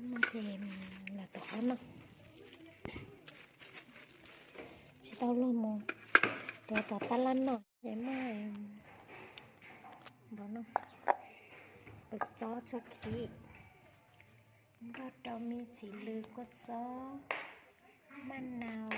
No ces los tom qab no, tsis tau luag mus rau tom tab laj no ces muaj npau no, kua txob tshua khim, nrog rau me txiv lws, kua txob, maj nau.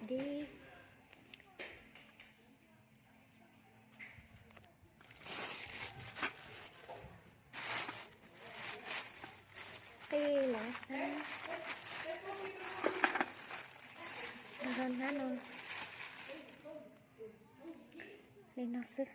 Dib. Qij los xwb, nrog hnab no li no xwb.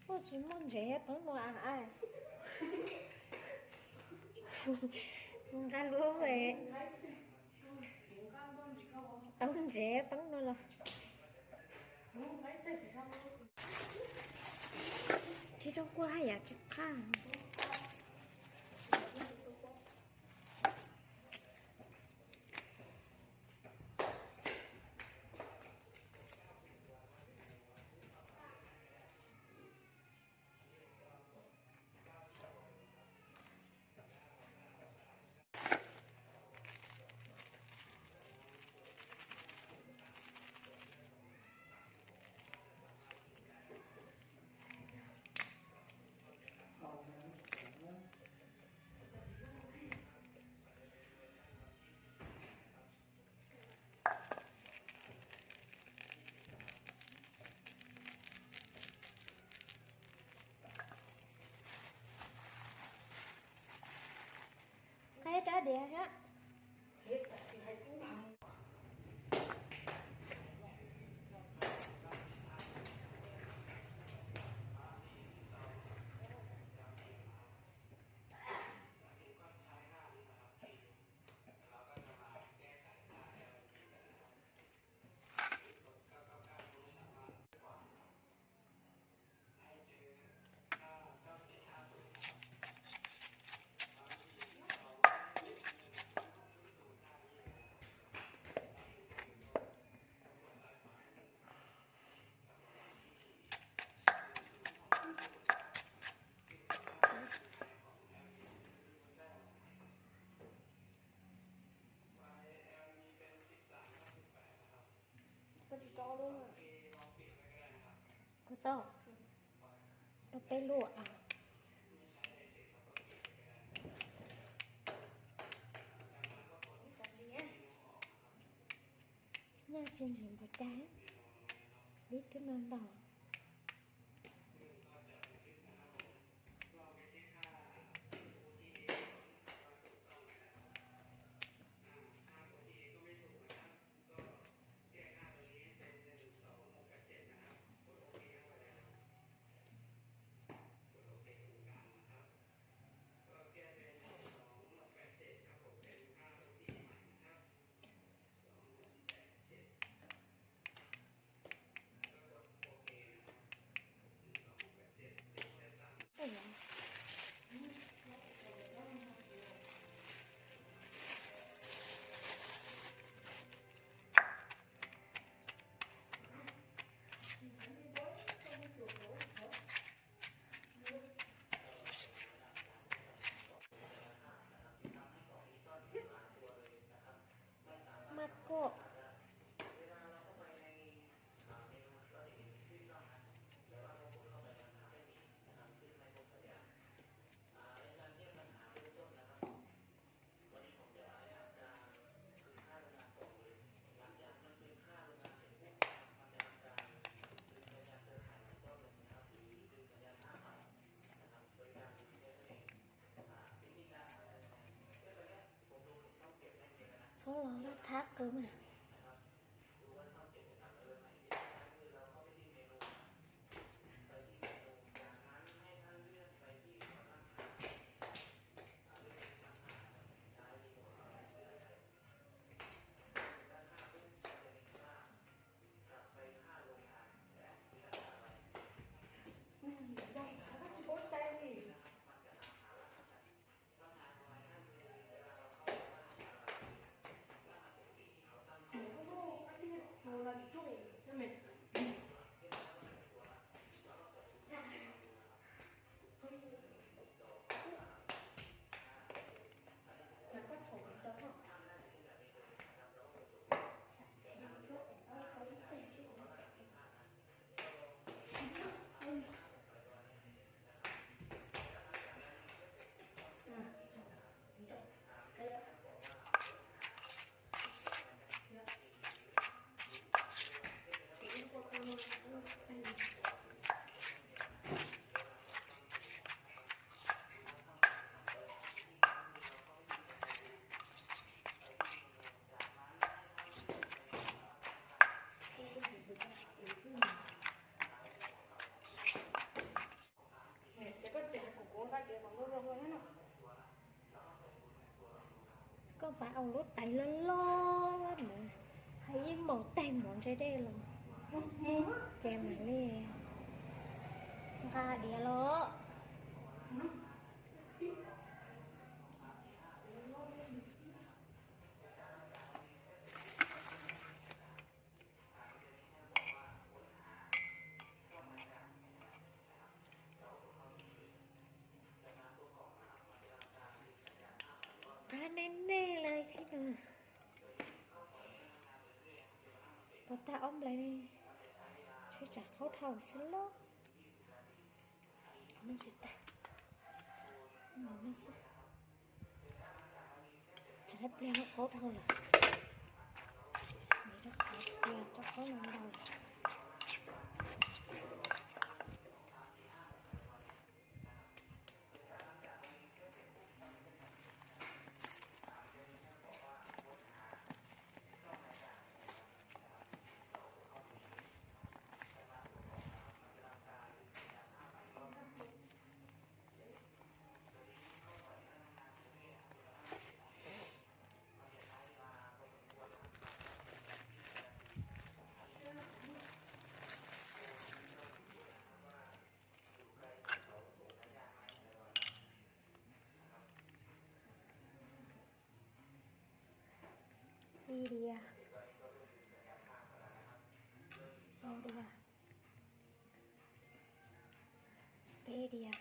Ua tsis muaj ntsev peb no a. Nqa lub tau ntsev peb no los tsis rau kua haj yam tsis qab. thiab. Koj tsis rau lub, koj txhob rau peb lub a. Nyaj tsis ntsim npaum cas, dib twb ntau ntau. Maj koj. Txhob los laj thab qw mas. Koj pab ua lub tais loj loj mus, hais ib maum tais mov ntse dej los, ces mam li nqa diav los. Qab nej nej li thiab no. Pov tag ob nplais, sib tsam qaub dhau xwb los. Noj tsis tag, noj xwb. Tsam ib pliag qaub dhau lawm. Nws rau qhov tias rau qaub no ntau lawm. Dias.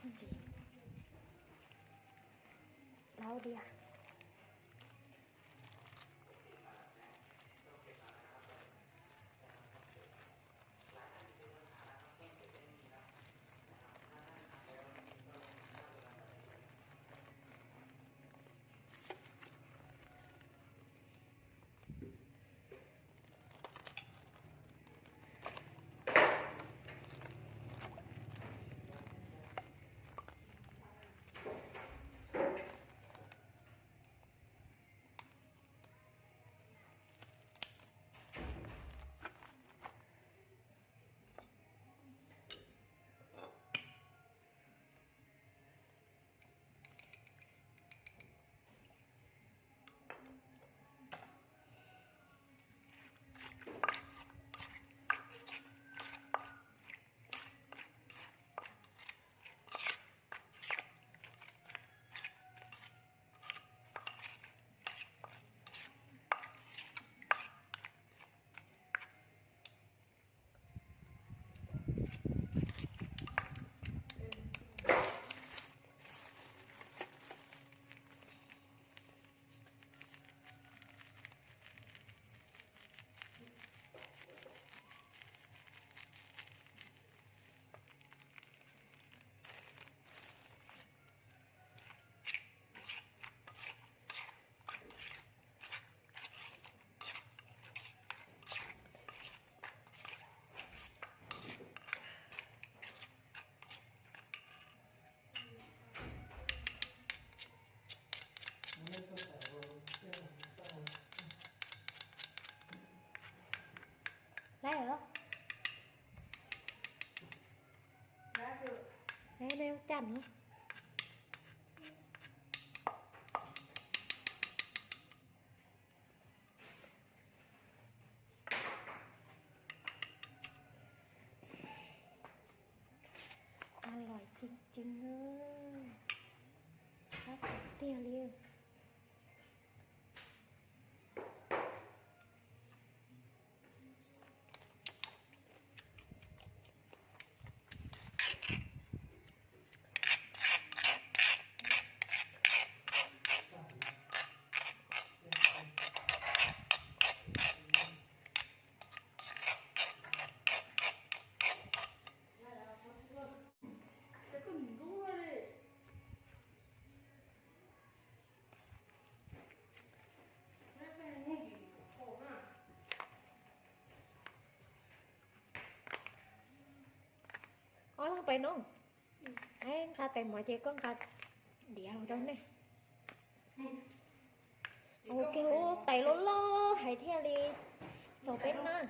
Ntxiv. Plaub dias. Lawm os. Lawm, nej ua cas no? Lom ceev ceev, qab tiag li. Ob leeg pais no, nqa tais mov ces koj nqa diav los rau nej. Ua kiag lub tais loj loj heev thiaj li txaus peb nab.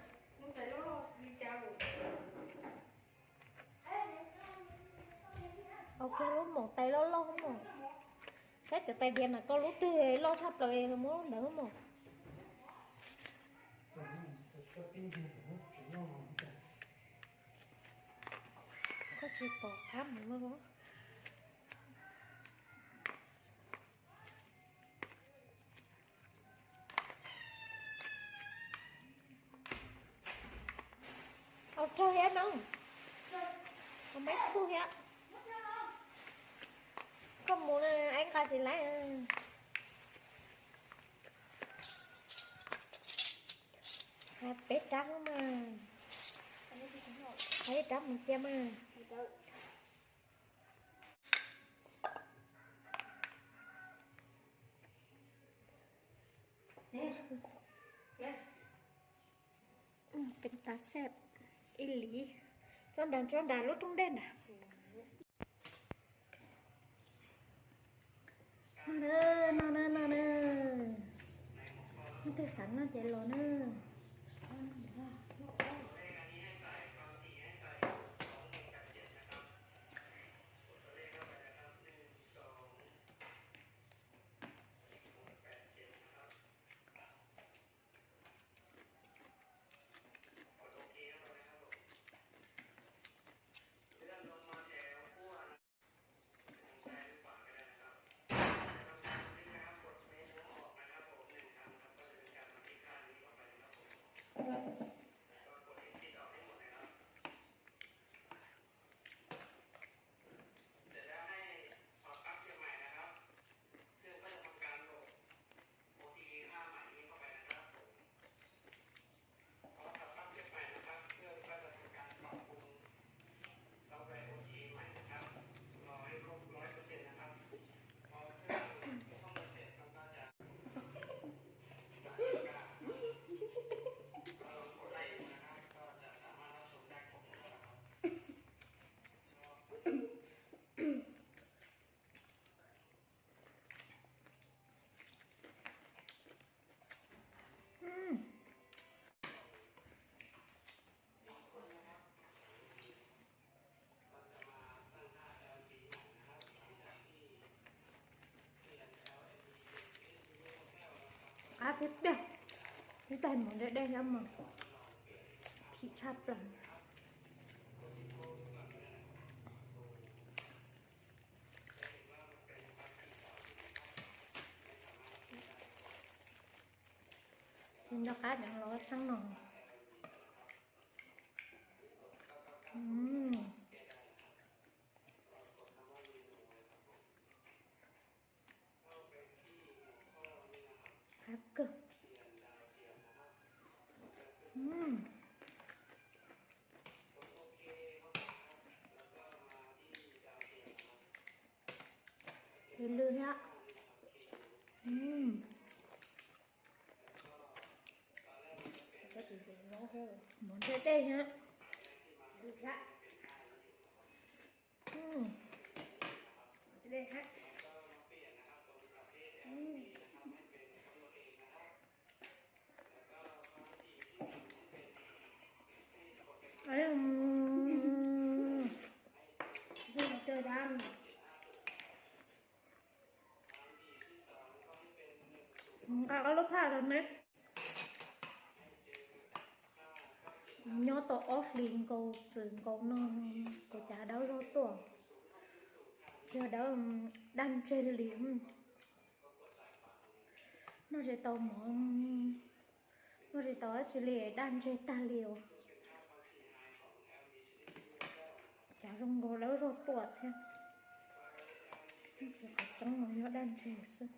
Ua kiag lub maum tais loj loj mog. Saib cov tais diav na, koj lub twg loj tshaj plaws muab ntawd mog. Koj tsis pom qab mus no. Au raug thiab no, au maib khuj thiab. Koj mus na, es nqa tsis laib. Peb rab mas, peb rab mus cia mas. Peb tas xej ib li. Tso nrad, tso nrad lub rooj dej nrad. No na, no na, no na. Leej twg xav noj ces los na. Tiag, ib tais mov dej dej thiab mas phim tshaj plaws. Ces nco qab deev los xab no. Qab kawg. Tes lw thiab. Mov dej dej thiab. Nqa ob lub phaj rau neb. Nyob tau ob hlis nkaus txwm nkaus no, kuv cav dawb zog tuaj, yog dawb daj ntseg li. Noj tsis tau mov, noj tsis tau dab tsi li, daj ntseg tag li os. Cav zoo nkaus dawb zog tuaj thiab. Tsis qhov tseeb no yog daj ntseg xwb,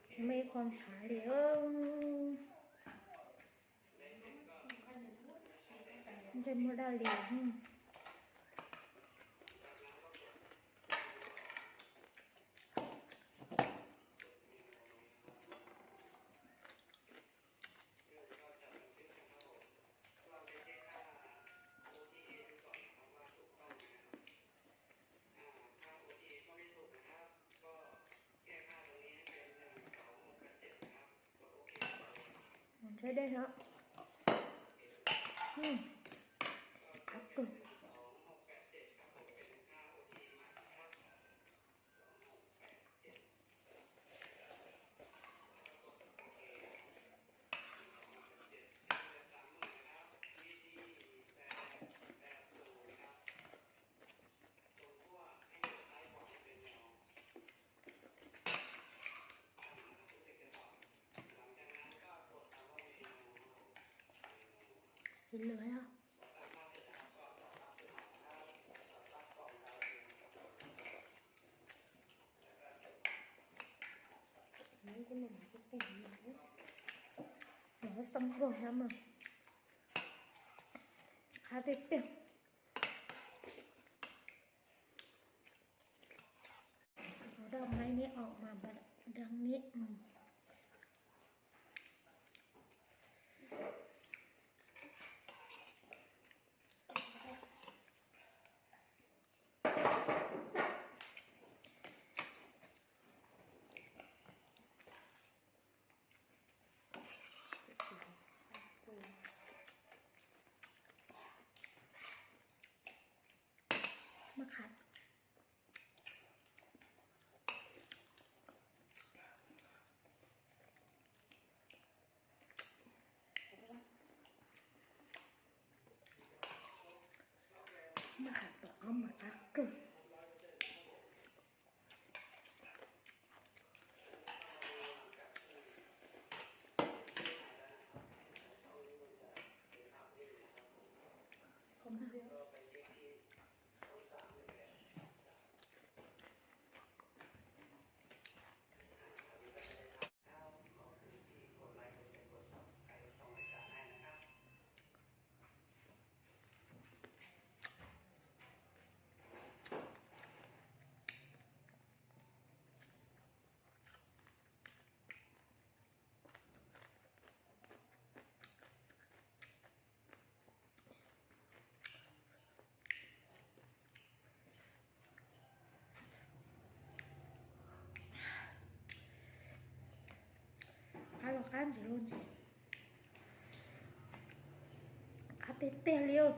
tsis muaj ib qho ntshav li. Ntsej muag daj li. Ntshe dej hov. Qab kawg. Tsis lwm os. Nov xoo kawg thiab mas, qab tiag tiag. Ua daj maib neb om mas daj neb. Maj qham. Maj qham tom qab mas qab kawg. Qab los qab ntsis los ntsis. Qab tiag tiag li os.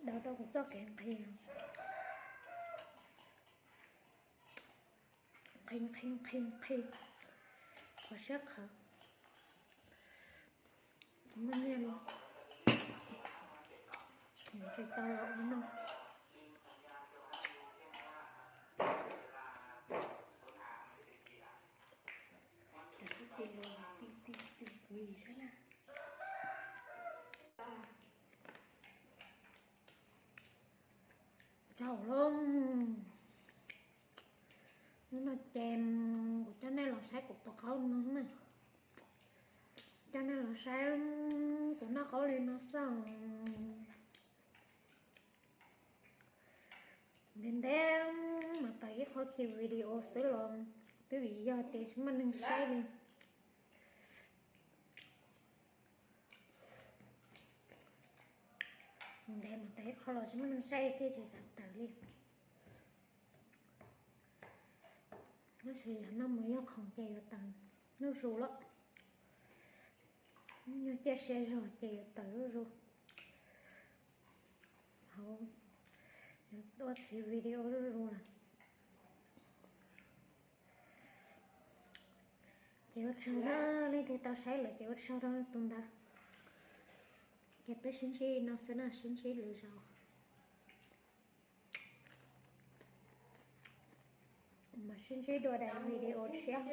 Daus rau kuv txoj kev nqhis, nqhis nqhis nqhis nqhis, qhov siab qhawv. Tus muaj nyiaj li, tsis tau los ua no. Tsaug lawm. Hnub no ces kuv coj nej los saib kuv tus qhaub no na. Coj nej los saib kuv noj qhaub li no xwb. Ntev ntev mas tau ib qho khi video xwb los twb vim yog tias tsis muaj neeg saib li. Ntev mas tau ib qho los tsis muaj neeg saib thiaj tsis xav tawm li. Tab sis yog noj mus yog khoom ces yuav tawm zuj zus lawm. Yog ciaj siab zog ces yuav tawm zuj zus. Hauv, yuav tuaj khi video zuj zus lawm. Ces ua tsaug na, leej twg tau saib lawm ces ua tsaug rau tus ntawd. Ces peb sib ntsib no xwb na, sib ntsib lwm zaus. Mas sib ntsib dua daim video tshiab.